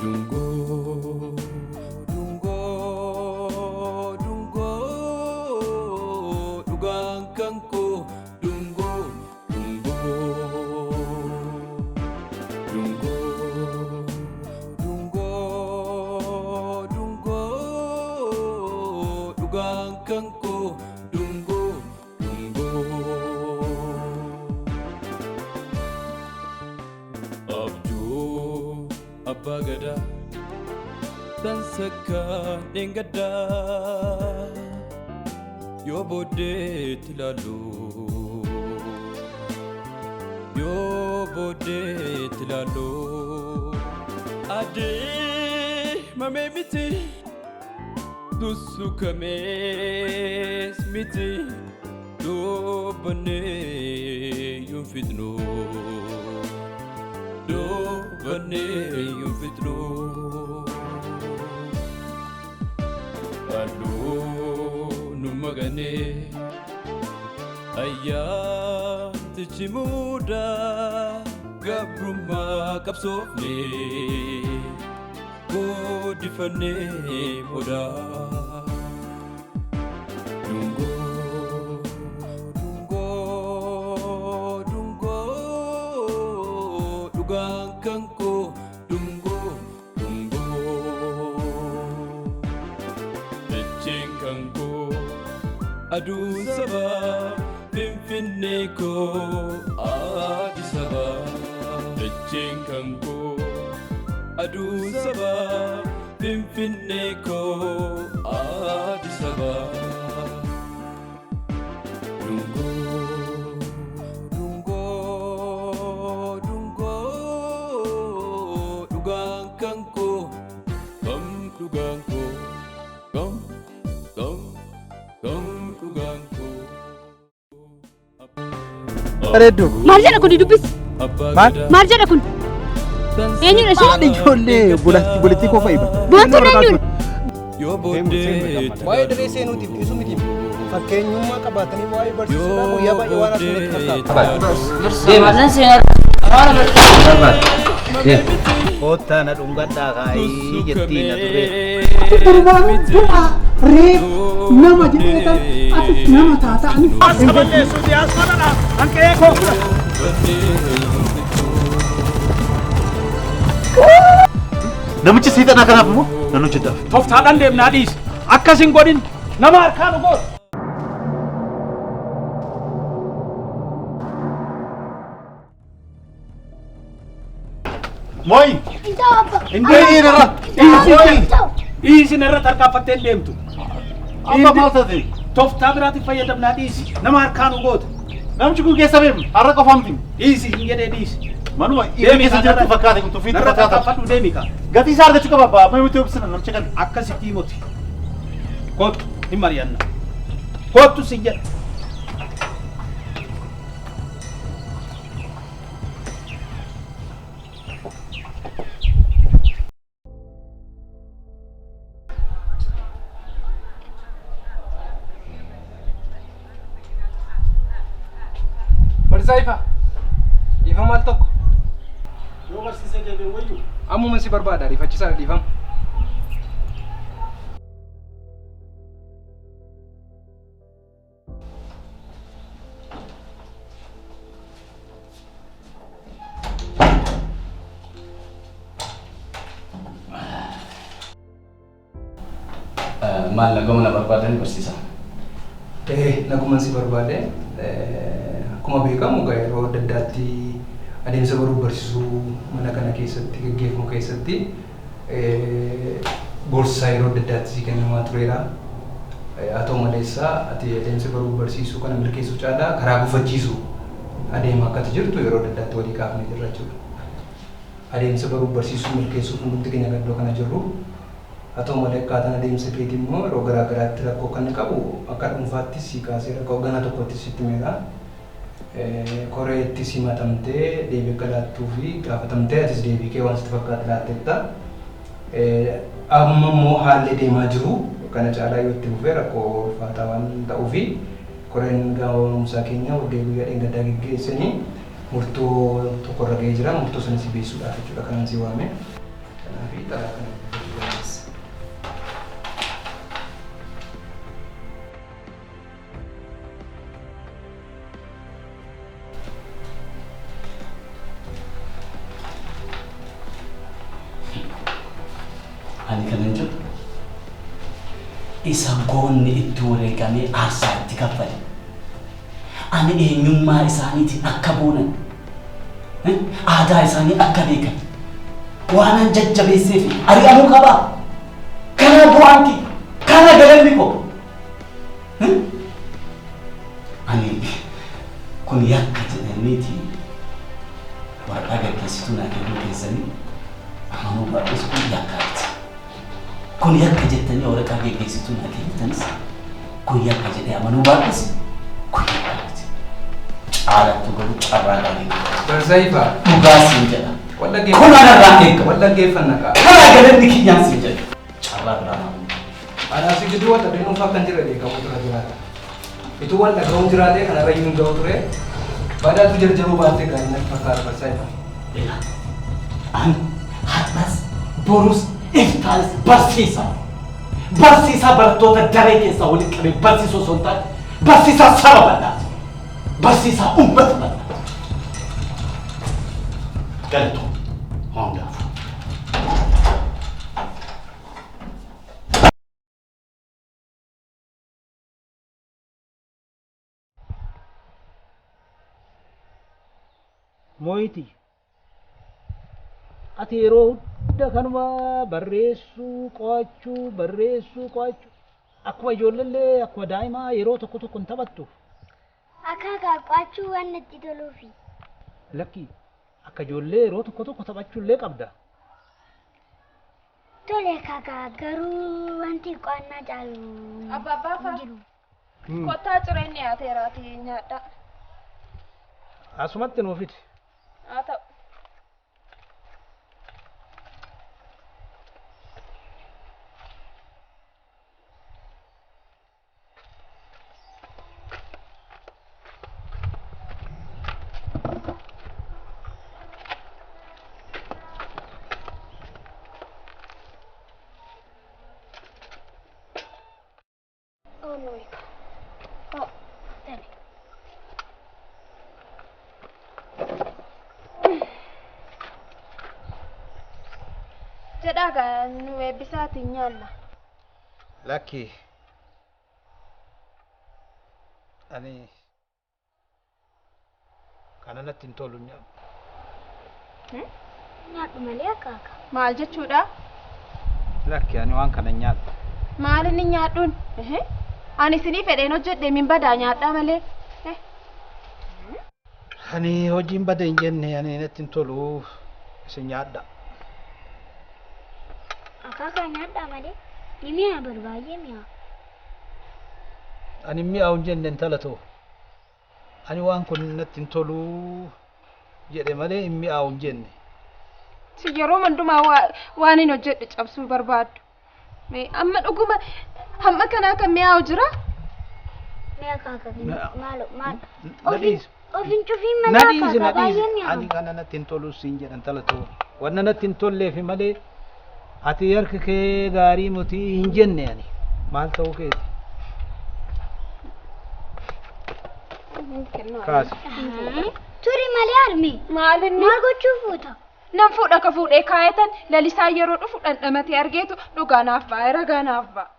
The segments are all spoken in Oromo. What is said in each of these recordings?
Dungoo dungoo dungoo dhugaan kan koo dungoo dungoo dungoo dungoo dungoo dhugaan kan koo dungoo dungoo. Abjuu abbaa gadaa tan sakkaan dheengaddaa yoo booddeetti ilaallu yoo booddeetti ilaallu adeemamee miti sussukamees miti dubbannee yoon fixnu dubbannee yoon fixnu. Halluu nu maganee ayyaantichi muudaa gabrummaa qabsoofne guddifannee modaa. Dungoo dungoo dungoo dhugaan kan koo dungoo dungoo. Dacheen kan koo aduun sabaa Finfinnee koo Addis Ababaa. Dacheen kan koo aduun sabaa Finfinnee koo Addis Ababaa. Dungoo dungoo dungoo dhugaan kan koo kam dhugaan koo kam kam kam dhugaan koo. Bareedduu. Maal jedha kun dubbisi? Maal? Maal jedha kun? Eenyudha isheen? Haadha ijoollee obboleettii koo fa'i. Boontuun eenyudha? Yoo booddeetti Waa'ee daree seenuutiif dhiisuu miti. Fakkeenyummaa qabaatanii waa'ee barsiisuudhaa guyyaa baay'ee waan hafu natti fakkaata. Kottaa na dhungadhaa kaayii jettii na turee. Durbaan du'a reef nama jedhee tan atis nama taata ani. Namichi seexanaa kanaaf immoo nan hojjedhaaf. Tooftaadhaan deemnaa dhiisi. Akkas hin godhin. Nama harkaa nu godhu. Mooyi! Inni irra! Dhiisi narra tarkaanfattee hin deemtu. Amma maal taate? Tooftaa biraatiin fayyadamnaa dhiisi. Nama harkaa nu goota. Namichi kun keessa beemu har'a qofaa miti. Dhiisi hin jedhee dhiisi. Manuma dhiirri keessa jirtu fakkaate kun tuffiitti Narra fakkaata. tarkaanfadhu deemi kaa. Gatii isaa argachuu qaba abbaa. Amma miti obsina namicha kana. Akkasitti himoti. Kottu hin mari'anna. Kottu si jedha. Barsiisaa Ifa. Ifa maal tokko? Yoo barsiisee deebi'e wayyu. Ammuma si barbaada ariifachiisaadha dhiifama. Maal naguma na barbaadani barsiisa? Naguman si barbaade akkuma beekamu egaa yeroo adda addaatti adeemsa baruu barsiisuu mana kana keessatti gaggeeffamu keessatti gorsa yeroo adda addaatti si kennamaa tureera. Haa ta'u maleessa ati adeemsa baruu barsiisuu kana milkeessuu caalaa karaa gufachiisu adeema akka ati jirtu yeroo adda addaatti walii kaafnee jirra jechuudha. Adeemsa baruu barsiisuu milkeessuuf hundumti keenya kan iddoo kana jirru. Haa ta'u malee akkaataan adeemsa keetii immoo yeroo garaa garaatti rakkoo akka inni qabu akka dhuunfaattis si kaaseera akka hoogganaa tokkottis sitti himeera. Koreettis himatamtee deebii akka laattuu fi gaafatamtee atis deebii kee waan sitti fakkaate laatteetta. Amma immoo haalli deemaa jiru kana caalaa yoo itti fufee rakkoo ulfaataa waan ta'uufi koreen gama barumsaa keenya walgahii guyyaa dheengaddaa geggeessanii murtoo tokko irra gahee jira. Murtoo sana si beeksisuudhaaf jechuudha kanan si waame. Kanaaf Ani kanan jedhu isa goonni itti wareegamee aarsaa itti kaffale. Ani eenyummaa isaaniitiin akka boonan, aadaa isaanii akka beekan waanan jajjabeesseef ari'amuu qabaa. Kana bu'aan kee, kana galanni koo. Ani kun yakka jedhaniiti waraqaa gaggeessituu naa kennuu keessanii amanuu baadhus kun yakka miti. Kun yakka jettanii waraqaa gaggeessituu naa kennitanis kun yakka jedhee amanuu baadhus kun yakka miti. Caalattu garuu carraa gaarii. Barsiisaa Ifaa. Dhugaa siin jedha. Kun anarraa eegama. Wal dhaggeeffanna kaa. Karaa galanni kiyyaan siin jedha. Carraa biraa naa uume. Anaaf si gidduu wal dhabdeen dhuunfaa kan jira beekamu tura jiraata. Ituu wal dhaga'uun jiraatee kanarra iyyuu hin ga'u ture. Badaatu jarjaruu baattee gaarii natti fakkaata barsiisaa Ifaa. Egaa ani har'as borus iftaanis barsiisaa. Barsiisaa barattoota daree keessaa walitti qabee barsiisuu osoo hin taane barsiisaa saba bal'aati. Barsiisaa uummata bal'aati. Galatoom hundaafuu. Mo'iti. Ati yeroo hunda kanuma barreessuu, qo'achuu, barreessuu, qo'achuu. Akkuma ijoolleellee akkuma daa'imaa yeroo tokko tokko hin taphattu. Akaakaa qo'achuu waan natti toluufi. Lakki akka ijoollee yeroo tokko tokko taphachuullee qabda. Tole akaakaa garuu wanti qo'annaa caalu Abbaa abbaa hin jiru. Kottaa cireen dhiyaateeraati nyaadhaa. Asumatti nuu fidi. Haa ta'u. Oh no. Oh, tole. Jedhaa gaa nu eebbisaatiin nyaanna. Lakki ani kana natti hin tolu nyaadhu. Nyaadhu malee akaakaa. Maal jechuudha? Lakki ani waan kana hin nyaadhu. Maal inni nyaadhuun? Ani isinii fedheen hojjedhe min badaa nyaadhaa malee. Ani hojiin bada hin jenne ani natti hin tolu isin nyaadha. Akaakaa nyaadhaa malee ni mi'a bar baay'ee mi'a. Ani mi'aawu hin jenne intala too. Ani waan kun natti hin tolu jedhe malee hin mi'aawu hin jenne. Si yeroo hundumaa waan hin hojjedhe cabsuu barbaaddu. Mee amma dhuguma hamma kanaa kan mi'aawu jira? Mee akaakaa maalo maalo. Na dhiisi. Of hin cufiin Na malee dhiisi na akaakaa baay'ee dhiisi. mi'a. Ani kana natti hin tolu siin jedha intala too. Wanna natti hin tolleefi malee ati harki kee gaarii mutii hin jenne ani. Maal ta'uu keeti? Kaasi. Turi malee harme. Maal inni? Maal gochuuf fuuta? Nan fuudha ka fuudhee kaayatan lalisaa yeroo dhufu dhandhamatee argeetu dhugaa naaf ba'a ragaa naaf ba'a.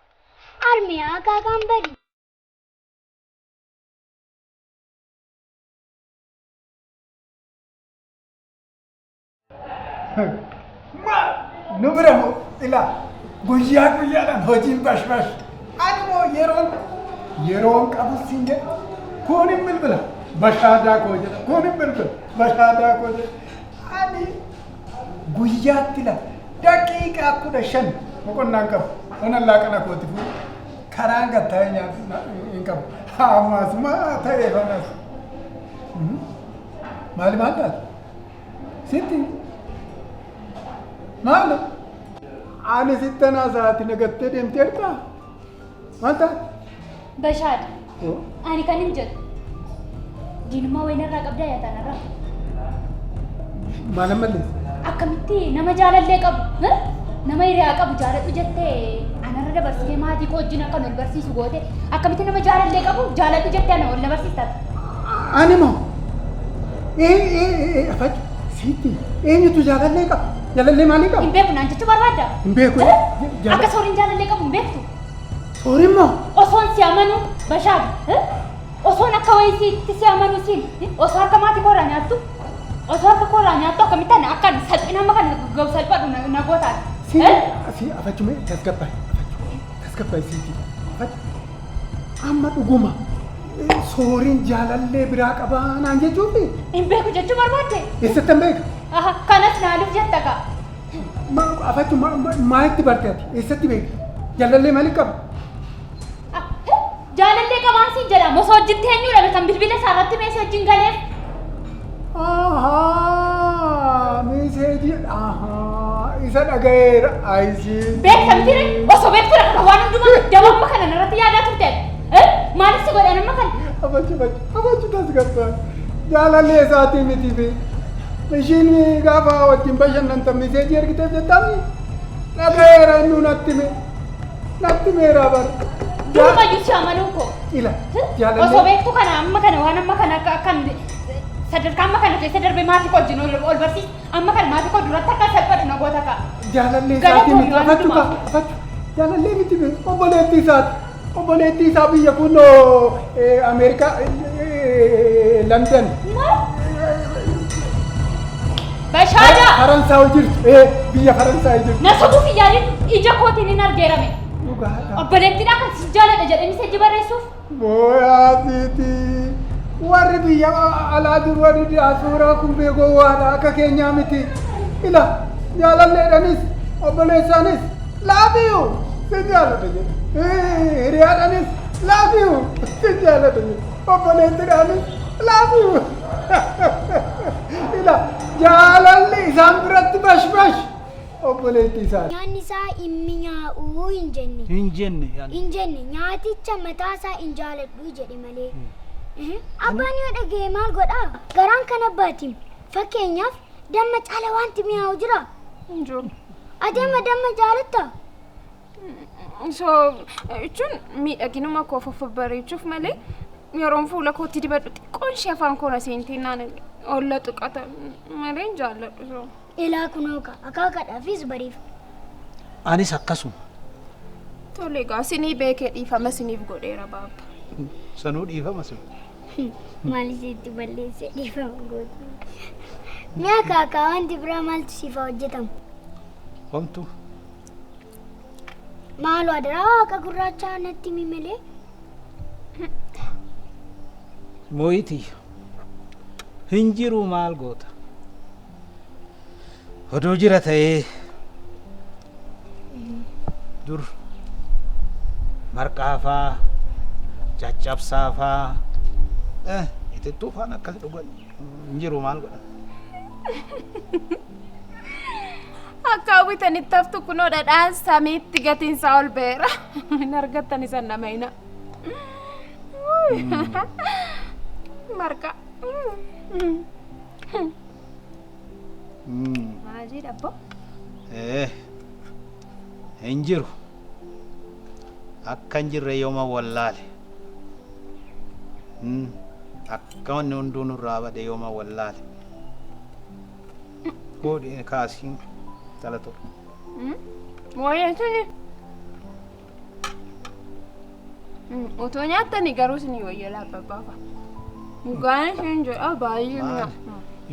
Harme akaakaan badi. Nu bira moo ilaa guyyaa guyyaadhaan hojiin bashbash. Ani moo yeroon yeroon qabu siin jedha. Kun hin bilbila bashaadaa koo jedha. Kun hin bilbila bashaadaa koo jedha. Ani guyyaatti la daqiiqaa 15 boqonnaan qabu. Onan laaqana kooti fuudhu. Karaan gattaa'ee nyaatu hin qabu. Ammas ta'ee fanas. Maali maal taate? Sitti maali? Ani sittan haasa'aati nagattee deemteertaa? Maal taate? Bashaadha. Ani kan hin jedhu. Diinummaa wayinarraa qabdaa yaatanarraa. Maal ammallees? Akkamitti nama jaalallee qabu, nama hiriyaa qabu jaaladhu jettee anarra dabarsitee maatii koo wajjin akkan ol barsiisu goote akkamitti nama jaalallee qabu jaaladhu jettee ana ol na barsiista? Ani moo? Ee ee ee afachu sitti eenyutu jaalallee qaba? Jaalallee maalii qaba? Hin beeku naan jechuu barbaadda? Hin beeku. Akka sooriin jaalallee qabu hin beektu? Sooriin moo? Osoon si amanu bashaadu. Osoon akka wayii sitti si amanu siin osoo harka maatii koorraa nyaattu osoo harka koorraa nyaattu akkamitti ana akkan salphina amma kana ga'u salphadhu na gootaati. Si si afachume tasgabba'i afachu tasgabba'i siiti afachu amma dhuguma sooriin jaalallee biraa qabaa naan jechuufi. Hin beeku jechuu barbaadde? Eessatti hin beeka? Aha, kanas naaluuf jetta kaa. Afachu maalitti barte ati? Eessatti beeka? Jaalallee maalii qaba? Jaalallee qabaan siin jedhama. Osoo wajjin teenyuudha kan bilbila isaa irratti meeshaa wajjin galeef. Ahaa, meeseejii ahaa, isa dhaga'eera ayisii. Beekta miti osoo beektu dha waan hundumaa daba amma kana narratti yaadaa turte. Maalis si godhan amma kana? Afachu afachu afachu tasgabbaa. Jaalallee isaatii miti fi ishiin gaafa wajjin bashannantan meeseejii ergiteef jettami dhaga'eera innuu natti hime. Natti himeera bara. Durumayyuu si amanuu koo. Ila Osoo jaalallee beektu kana amma kana waan amma kana akka akkan sadarkaa amma kana keessa darbee maatii koo wajjin ol barsiis amma kana maatii koo duratti akka salphadhu na goota kaa. Jaalallee isaatii Galatoomi miti waan afachu kaa hundumaa. afachu jaalallee miti be obboleettii isaati obboleettii isaa biyya kunoo Ameerikaa London. Maal? Bashaadaa! Faransaay jirtu biyya Faransaay jirtu. Na sobuuf hin yaalin ija kootiin hin argeerame. Dhugaadha. Obboleettiidhaa kan si jaaladha jedhee miseejii barreessuuf. Mooyaasiiti. Warri biyya alaa jiru warri diyaasooraa kun beekoo waadha akka keenyaa miti. Ila jaalalleedhanis obboleessaanis love you si jaaladha jedhe. Hiriyaadhanis love you si jaaladha jedhe. Obboleettiidhaanis love you. Ila jaalalli isaan biratti bashbash obboleettii isaati. Nyaanni isaa hin mi'aa'uu hin jenne. Hin jenne yaani. Hin jenne nyaaticha mataa isaa hin jaaladhu jedhe malee. Abbaan yoo dhaga'e maal godhaa? Garaan kan abbaatiin. Fakkeenyaaf damma caala wanti mi'aawu jira. Hin jiru. Ati amma damma jaalatta? So jechuun miidhaginuma koof of bareechuuf malee yeroon fuula kootti dibadhu xiqqoon ishee afaan koo na seentii naan olla tuqata malee hin jaalladhu so. Ilaa kunoo ka akaakadhaafis bariif. Anis akkasuma. Tole egaa isinii beekee dhiifama isiniif godheera baabba. Sanuu dhiifama sun. Maal isitti balleessee dhiifama gootu? Mi'a kaakaa wanti biraa maaltu siif haa hojjetamu? Homtuu. Maaloo adaraa waaqa gurraachaa natti himi malee. Mooyitii hin jiru maal goota? Oduu jira ta'ee dur marqaafaa caccabsaafaa itittuu faan akkas dhugan hin jiru maal godhan. Akka hawwitanitti haftu kunoo dhadhaan samiitti gatiinsaa ol ba'eera. Hin argattan isan nama hina. Marqa. Maal jedha abbo? Hin jiru. Akka hin jirre yooma wallaale. Akka wanni hunduu nurraa bade yooma wallaale. Godhi kaasiin dhala ture. Wayyaa Otoo nyaattanii garuu isinii wayya laabbabaafa. Dhugaan isheen jedha baay'ee mi'a.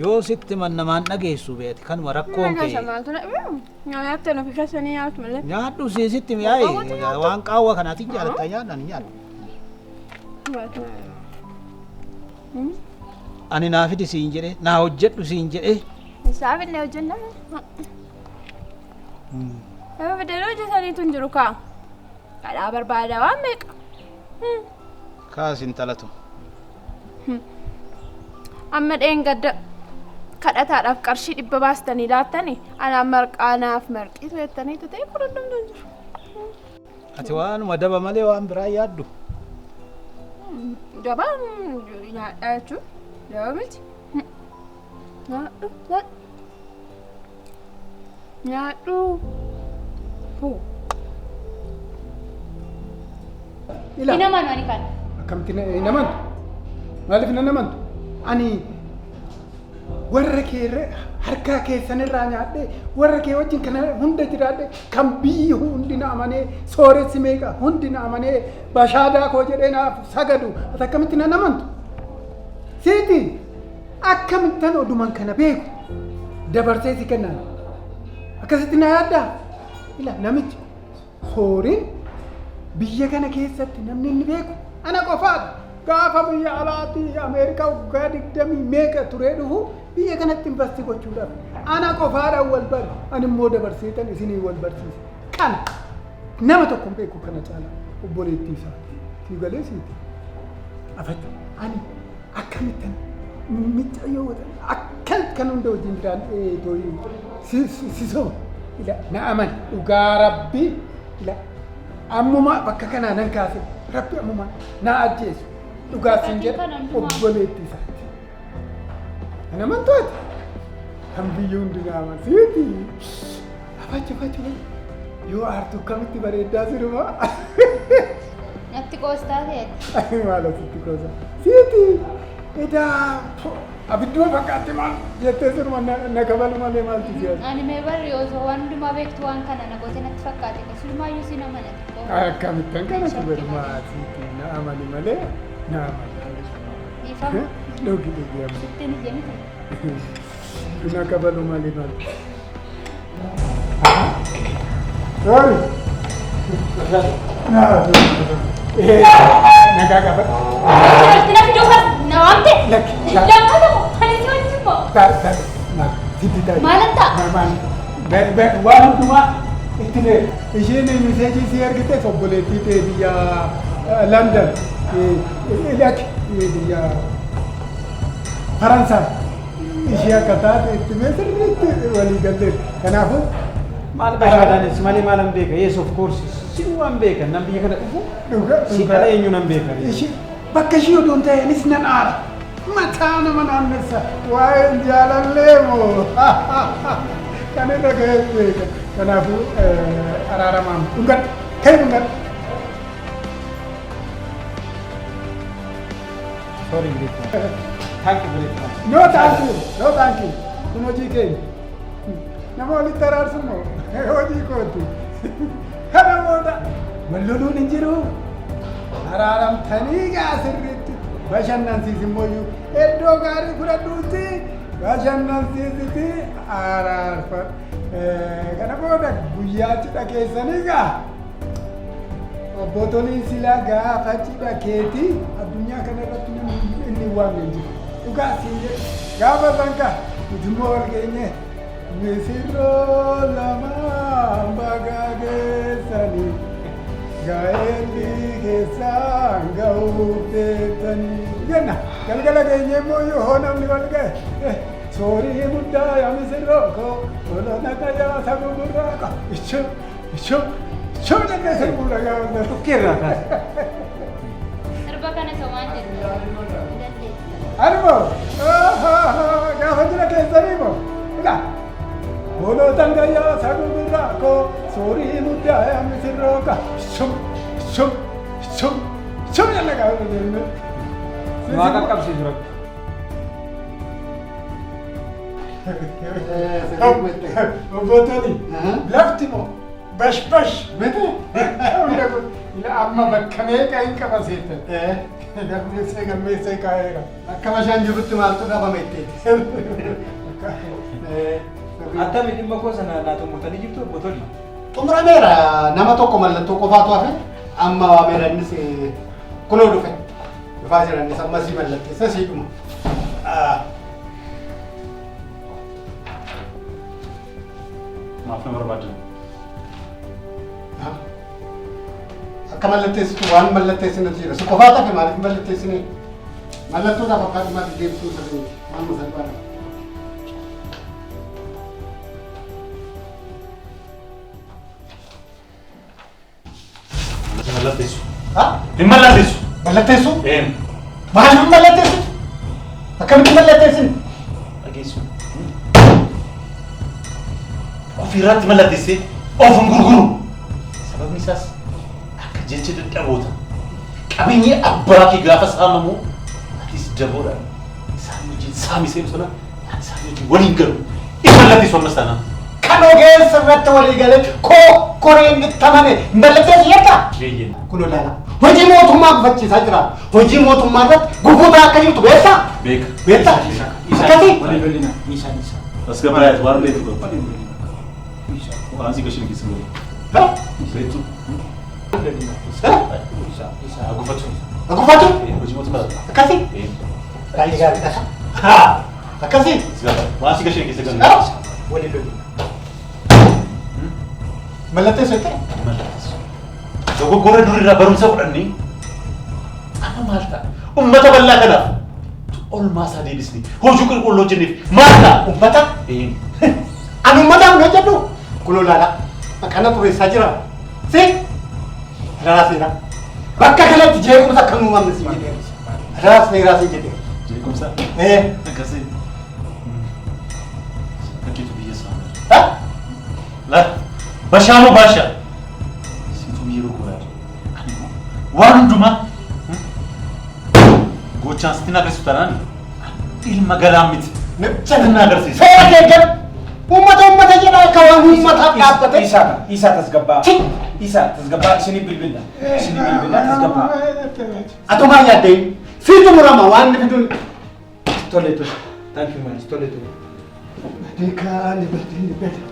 Yoo sitti man namaan dhageessu beeti kanuma rakkoon kee. Maaltu na nyaattan ofii keessanii nyaatu malee. Nyaadhu sitti mi'aayi waan qaawwa kanaatiin jaalatta nyaadhan nyaadhu. Ani naa fidi siin jedhe naa hojjedhu siin jedhe. Isaaf illee hojjenna. Nama fidanii hojjetaniitu hin jiru kaa. Kadhaa barbaada waan meeqa. Kaas intalatu. Amma dheengadda kadhataadhaaf qarshii 100 baastanii laattanii anaan marqaa naaf marqiitu jettaniitu ta'e kun hundumtuu hin jiru. Ati waanuma daba malee waan biraa yaaddu. Daba nyaadhaa jechuun daba miti. Nyaadhu nyaadhu. Ila. Hin amanu ani kana. Akkamitti hin amantu? Maaliif hin amantu? Ani warra kee irra Harka keessanirraa nyaadhee warra kee wajjin kana hunda jiraadhe kan biyyi hundi na amanee sooressi meeqa hundi na amanee bashaadaa koo jedhee naaf sagadu ati akkamitti nan amantu? Siiti akkamittan oduman kana beeku dabarsee si kennan akkasitti na yaaddaa? Ila namichi sooriin biyya kana keessatti namni inni beeku ana qofaadha. Gaafa biyya alaatii Ameerikaa waggaa digdamii meeqa turee dhufu biyya kanatti invest gochuudhaaf ana qofaadhaan wal bare ani immoo dabarseetan isinii wal barsiise. Kana nama tokko hin beeku kana caala obboleettii isaa sii galee siiti. Afatti ani akkamittan micayyoo akkan kan hunda wajjin jiraan tooyi si soba ila na amani dhugaa rabbii ila ammuma bakka kanaa nan kaase rabbi ammuma na ajjeesu dhugaa siin jedha obboleettii isaati. Kan amantooti kan biyyi hundi na amansiiti. Afachi afachi yoo aartu akkamitti bareeddaa sirba. Natti qoostaa ta'eeti. Maal asitti qoosa? Siiti edaa abidduma fakkaatti maal jettee sirma na kabalu malee maaltu si as. Ani mee barri osoo waan hundumaa beektu waan kana na goote natti fakkaate silmaayyuu si nama natti qofa. Akkamittan kanatti barumaa siiti na amani malee na amani. Dhiifama. Dhugi dhugi amma. Sittiin ija miti. Na kabalu malee maal. Sorry. Nagaa gaafadhu. Itti na fiduu kan na waamte. Lakki. Lammata moo ani si wajjin moo? Sitti ta'i. Maalan ta'a? Waan hundumaa itti lee. Isheen message si ergite obboleettii ta'e biyya London. Lakki biyya Faransaay. Ishee akka taate itti mee sirriitti walii galteef. Kanaafuu Maal bashaadaanis malee maalan beeka? Yes, of course. Si waan beeka. Nam biyya kana dhufu. Si dhala eenyu nan beeka? Ishee bakka ishee odoon ta'e anis nan aara. Mataa nama naannessa. Waa'een jaalallee moo? Kan irra ga'ee beeka. Kanaafuu araaramaan dhungadhu. Ka'e dhungadhu. Sorry, great man. Thank you, great man. No thank you. No thank you. Kun hojii keenya. Nama walitti araarsu moo hojii kooti. Kana booda wal loluun hin jiru. Araaramtanii gaa sirriitti bashannansiis immoo iddoo gaarii fudhadhuuti bashannansiisiti araarfadhu. Kana booda guyyaa cidha keessanii gaa obbo Toliin silaa gaafa cidha keetii addunyaa kana irratti namni inni hin waamne hin jiru. Dhugaa siin jedhu gaafa san kaa nuti immoo wal geenye misirroo lamaan baga geessanii gaa'elli keessaan ga'uuf teessanii jenna. Galgala geenye immoo yoo namni wal ga'e soorii guddaa yaa misirroo koo tolona qayaa saba gurraa koo ichuu ichuu ichuu jennee sirbuudha gaafa. Dhukkeerraa kaase. Sirba kana somaan jedhu. Dandeessa. Animo gaafa jira keessanii moo ila hoolotan gayyaa saba gurraa koo soorii guddaa yaa misirroo koo ichuu ichuu ichuu ichuu jennee gaafa jennee. Waa qaqqabsiisu rabbi. Obbo Toli, lafti moo bash bash miti hunda kun ila amma bakka meeqa hin qaba seetan. Galmeessee galmeessee kaa'eera. Akka bashaan jirutti maaltu dhabame itteeti. Attami dhimma koo sana naa xumurtanii jirtu obbo Toli? Xumurameera nama tokko mallattoo qofaatu hafe amma waameera innis kunoo dhufe. Dhufaa jira innis amma sii mallatteessa sii dhuma. Maaf na barbaadan? Akka mallatteessitu waan mallatteessinatu jira. Si qofaatu hafe maaliif mallatteessine? Mallattoodhaaf abbaa dhimmaatti deebisuu sirrii miti. Waanuma salphaadha. Mallatteessu. Hin mallatteessu. Mallatteessu? Een. Maaliif mallatteessitu? Akkamitti mallatteessine? Dhageessu. Ofirratti mallatteessee of hin gurguru. Sababni isaas akka jecha dadhaboota. Qabeenyi abbaa kee gaafa saamamu atis daboodhaan isaan wajjin saamisee sana ani isaan wajjin waliin galu. Mallatteessu ammas taanaan. Kan ogeessa irratti walii galee kokkoreen itti amane mallatteessu jettaa? Kun olaanaa. Hojii mootummaa gufachiisaa jira. Hojii mootummaa irratti gufuutaa akka jirtu beektaa? Beeka. Beektaa? Akkasii? Asgabaayat waan beektu qaba. Waan si gashin keessa galu. Beektu. Agufatu. Agufatu? Hojii mootummaa. Akkasii? Gaarii gaariidha. Akkasii? Waan si gashin keessa galu. Mallatteessu jettee? Mallatteessu. Dogoggora durirraa barumsa fudhannee amma maal ta'a? Uummata bal'aa kanaaf olmaa isaa deebisnee hojii qulqulluu hojjenneef maal ta'a? Uummata? Ani uummataaf hin hojjedhu. Kun olaanaa. Akkana xureessaa jira. Si? Adaraa seeraa. Bakka kanatti jeequmsa akka hin uumamne si jedheera. Adaraa seeraa si jedheera. Jeequmsa? Akkasii. Fakkeetu biyya isaa. La bashaamo baasha. Siitu biyya gurguraa jira. Ani immoo waan hundumaa gochaan sitti agarsiisu taanaan ilma galaan miti. Sitti agarsiisa. Seera deeggar. Uummata uummata jedha akka waan uummataaf dhaabbate. Isaa tasgabbaa. Isaa tasgabbaa isinii bilbila. Isinii bilbila tasgabbaa. Atumaa yaaddee siitu murama waan inni fiduun. Tole tole. Thank you much. Tole tole. Deekaani badii badii.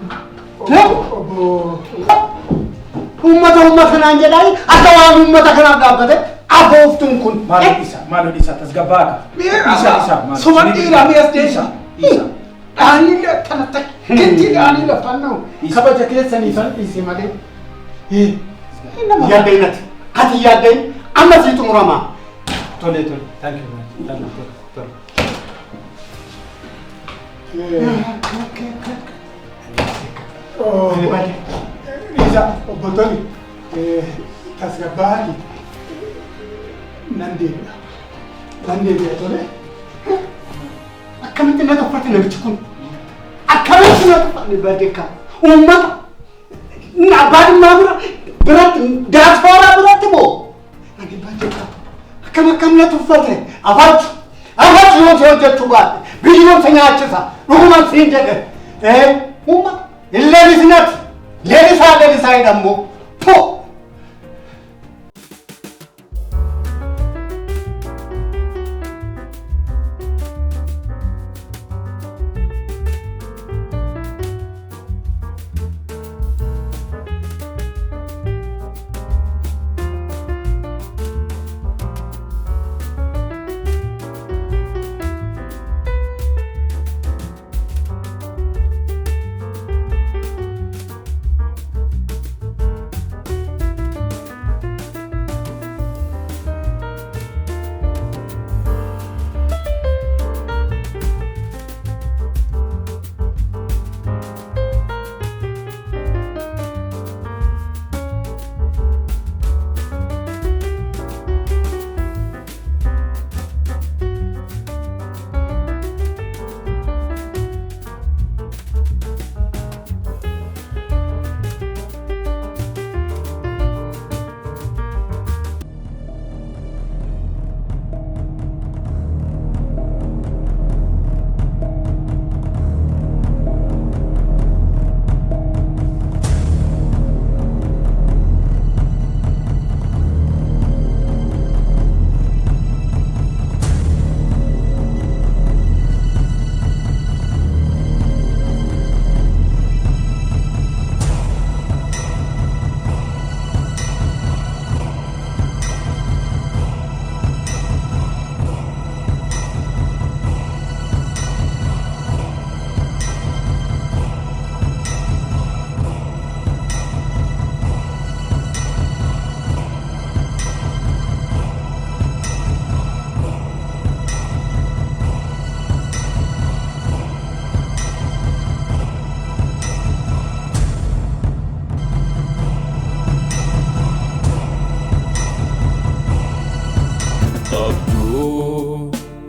Uummata uummata naan jedhaa akka waan uummata kanaaf dhaabbate afooftuun kun. Maaloo isaa maaloo isaa tasgabbaa akka. Isaa isaa maaloo. Suman dhiiraa mi'as deesha. Dhaanii tana takkitti dhaanii lafaan na'u. Kabaja keessanii san dhiise malee. Yaaddee nati. Ati yaaddee amma siitu murama. Tole tole. Thank you much. Thank you. Tole. Isa obbo Toli tasgabbaa'aati nan deebi'a. Nan deebi'a tole. Akkamitti na tuffate namichi kun? Akkamitti na tuffate badeeka? Uummata abbaa dhimmaa bira biratti daaspooraa biratti moo? Ani badeeka. Akkam akkam na tuffate? Afachu afachu yoo ta'e hojjechuu baate biyyoon si nyaachisa dhugumaan siin jedhe. Uummata lelisinati lelisaa lelisaa jedhamu po.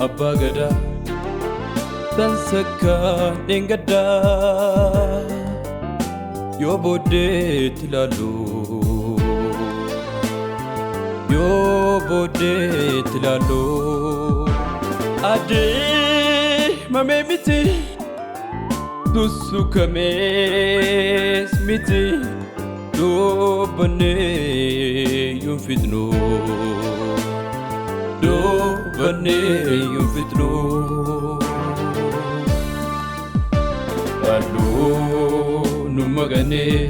Abbaa Gadaa tan sakkaa dheengaddaa yoo booddeetti ilaallu yoo booddeetti ilaallu adeemamee miti Sussukamees miti dubbannee yoon fixnu. Dubbannee yoon fixnu. Halluu nu maganee.